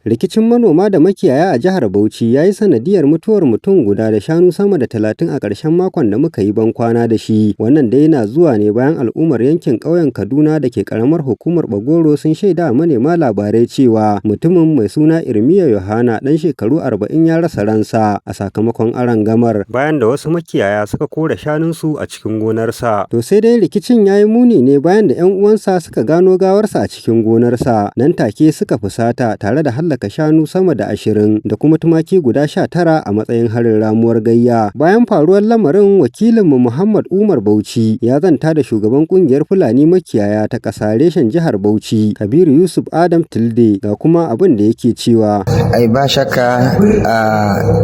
Rikicin manoma da makiyaya a jihar Bauchi ya yi sanadiyyar mutuwar mutum guda da shanu sama da 30 a ƙarshen makon da muka yi bankwana da shi. Wannan dai na zuwa ne bayan al'ummar yankin ƙauyen Kaduna da ke ƙaramar hukumar Bagoro sun shaida wa manema labarai cewa mutumin mai suna Irmiya Yohana ɗan shekaru 40 ya rasa ransa a sakamakon arangamar bayan da wasu makiyaya suka kore shanunsu a cikin gonarsa. To sai dai rikicin ya yi muni ne bayan da 'yan uwansa suka gano gawarsa a cikin gonarsa, nan take suka fusata tare da hallaka shanu sama da 20 da kuma tumaki guda 19 a matsayin harin ramuwar gayya. Bayan faruwar lamarin, wakilinmu Muhammad Umar Bauchi ya zanta da shugaban kungiyar Fulani makiyaya ta ƙasa reshen jihar Bauchi, Kabiru Yusuf Adam Tilde, ga kuma abin da yake cewa. Ai ba shakka a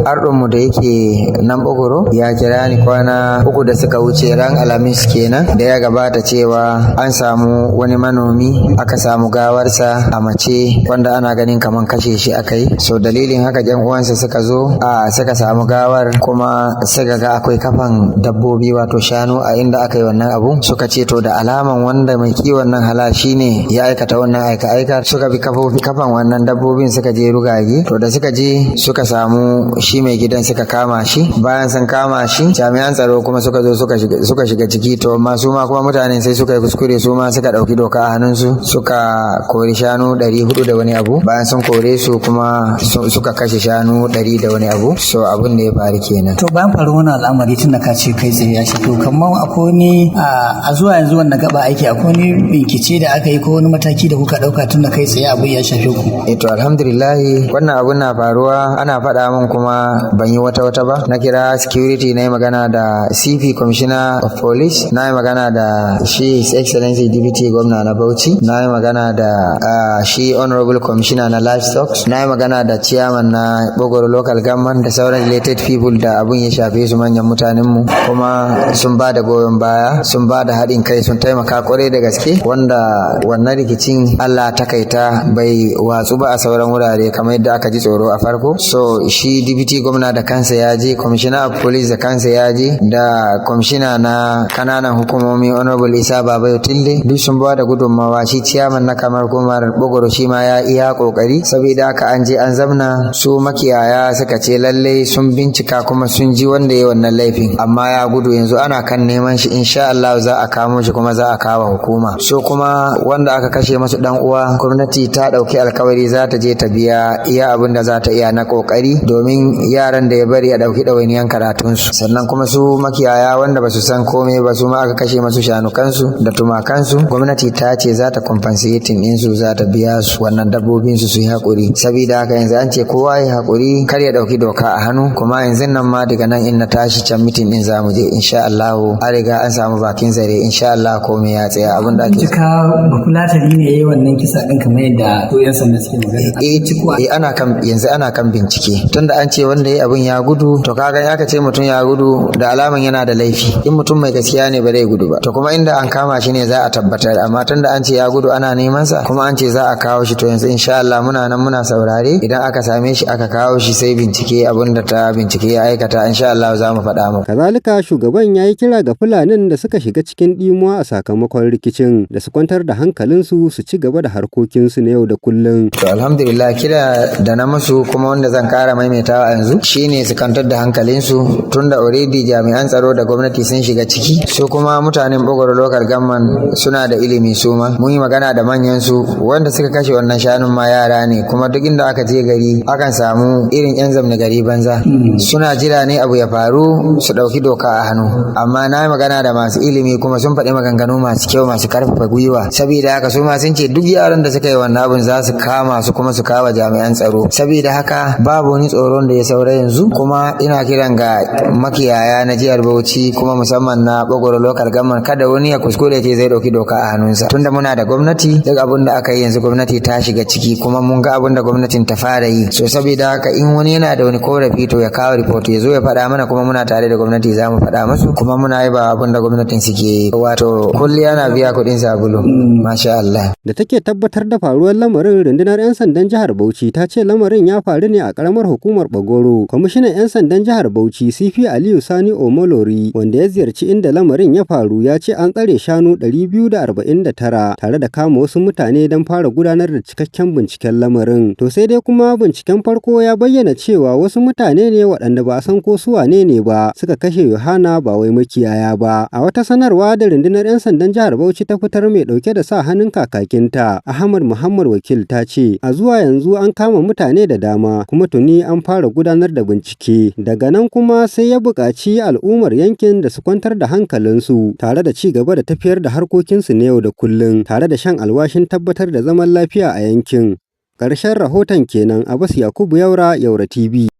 ardonmu da yake nan Bogoro ya kira ni kwana 3 da suka wuce, ran Alhamis kenan da ya gabata, cewa an samu wani manomi, aka samu gawarsa a mace, wanda ana ganin kaman kashe shi aka yi. So dalilin haka yan uwansa suka zo a suka samu gawar, kuma suka ga akwai kafan dabbobi, wato shanu, a inda aka yi wannan abu. Suka ce to da alaman wanda mai kiwon nan hala shine ya aikata wannan aika aika. Suka bi kafan wannan dabbobin, suka je rugage. To da suka je suka samu shi mai gidan, suka kama shi. Bayan sun kama shi, jami'an tsaro kuma suka zo suka shiga ciki. To amma su ma kuma mutanen sai suka yi kuskure, su ma suka ɗauki doka a hannunsu, suka kori shanu 400 da wani abu. Bayan sun kore su kuma suka kashe shanu 100 da wani abu. So abin da ya faru kenan. To bayan faruwar wannan al'amari, tun da ka ce kai tsaye ya shafi, kamar akwai wani a zuwa yanzu wannan gaba aiki, akwai wani bincike da aka yi ko wani mataki da kuka ɗauka, tun da kai tsaye abu ya shafe ku? Eh, to alhamdulillah, wannan abun na faruwa ana faɗa min kuma ban yi wata wata ba. Na kira security, na yi magana da CP, Commissioner of Police, na yi magana da shi His Excellency Deputy Gwamna na Bauchi, na yi magana da shi Honorable Commissioner na Livestock, na yi magana da chairman na Bogoro Local Government da sauran related people da abun ya shafe su, manyan mutanenmu, kuma sun ba da goyon baya, sun ba da haɗin kai, sun taimaka kwarai da gaske, wanda wannan rikicin Allah takaita bai watsu ba a sauran wurare kamar yadda aka ji tsoro a farko. So shi deputy gwamna da kansa ya je, commissioner of police da kansa ya je, da commissioner na kananan hukumomi, Honorable Isa Babayo Tilde, duk sun ba da gudunmawa. Shi chairman na kamar hukumar Bogoro shi ma ya iya kokari. Saboda haka an je an zamna, su makiyaya suka ce lalle sun bincika kuma sun ji wanda ya wannan laifin, amma ya gudu. Yanzu ana kan neman shi, insha Allah za a kamo shi kuma za a kawo hukuma. So kuma wanda aka kashe masu dan uwa, gwamnati ta dauki alkawari za ta je ta biya iya abin da za ta iya na kokari, domin yaran da ya bari a dauki ɗawainiyan karatunsu. Sannan kuma su makiyaya wanda ba su san komai ba, su ma aka kashe masu shanukansu da tumakansu, gwamnati ta ce za ta compensating ɗinsu, za ta biya su wannan dabbobin su, su yi haƙuri. Saboda haka yanzu an ce kowa ya haƙuri, kar ya ɗauki doka a hannu. Kuma yanzu nan ma daga nan in na tashi can meeting ɗin za mu je, insha Allah an riga an samu bakin zare, insha Allah komai ya tsaya abin da ake Cika bafulatani ne yayi wannan kisa ɗin kamar yadda to yan sanda suke magana? Eh, ana kan yanzu ana kan bincike, tunda an ce wanda ya abin ya gudu. To kaga in aka ce mutum ya gudu, da alaman yana da laifi. In mutum mai gaskiya ne ba zai gudu ba. To kuma inda an kama shi ne za a tabbatar, amma tunda an ce ya gudu, ana neman sa, kuma an ce za a kawo shi, to yanzu insha Allah muna nan muna saurare. Idan aka same shi aka kawo shi, sai bincike abin da ta bincike ya aikata, insha Allah za mu faɗa mu. Kazalika shugaban ya yi kira ga Fulanin da suka shiga cikin ɗimuwa a sakamakon rikicin da su kwantar da hankalinsu, su ci gaba da harkokinsu na yau da kullum. To alhamdulillah, kira da na musu kuma wanda zan kara maimaitawa yanzu shine su kwantar da hankalinsu, tunda already jami'an tsaro da gwamnati sun shiga ciki. Su kuma mutanen Bogoro Local Government suna da ilimi, su ma mun yi magana da manyan su. Wanda suka kashe wannan shanun ma yara ne, kuma duk inda aka je gari akan samu irin yan zamne gari banza, suna jira ne abu ya faru su ɗauki doka a hannu. Amma na yi magana da masu ilimi kuma sun faɗi maganganu masu kyau, masu karfafa gwiwa. Saboda haka su ma sun ce duk yaran da suka yi wannan abun za su kama su kuma su kawo jami'an tsaro. Saboda haka babu wani tsoron da ya saura yanzu. Kuma ina kiran ga makiyaya na jihar Bauchi, kuma musamman na Bogoro Local Government, kada wani ya kuskure ce zai ɗauki doka a hannunsa, tunda muna da gwamnati. Duk abin da aka yi yanzu gwamnati ta shiga ciki, kuma mun ga abin da gwamnatin ta fara yi. So saboda haka in wani yana da wani korafi, to ya kawo report, ya zo ya faɗa mana, kuma muna tare da gwamnati, za mu faɗa musu. Kuma muna yi ba abin da gwamnatin suke yi, wato kulliya na biya kuɗin sabulu, masha Allah. Da take tabbatar da faruwar lamarin, rundunar 'yan sandan jihar Bauchi ta ce lamarin ya faru ne a karamar hukumar Bagoro. Kwamishinan 'yan sandan jihar Bauchi, CP Aliyu Sani Omolori, wanda ya ziyarci inda lamarin ya faru, ya ce an tsare shanu 249 tare da kama wasu mutane don fara gudanar da cikakken binciken lamarin. lamarin. To sai dai kuma binciken farko ya bayyana cewa wasu mutane ne waɗanda ba a san ko su wane ne ba suka kashe Yohana, ba wai makiyaya ba. A wata sanarwa da rundunar 'yan sandan jihar Bauchi ta fitar mai ɗauke da sa hannun kakakinta Ahmad Muhammad Wakil ta ce a zuwa yanzu an kama mutane da dama, kuma tuni an fara gudanar da bincike. Daga nan kuma sai ya buƙaci al'ummar yankin da su kwantar da hankalinsu tare da ci gaba da tafiyar da harkokinsu na yau da kullum, tare da shan alwashin tabbatar da zaman lafiya a yankin. Ƙarshen rahoton kenan. Abbas Yakubu Yaura, Yaura TV.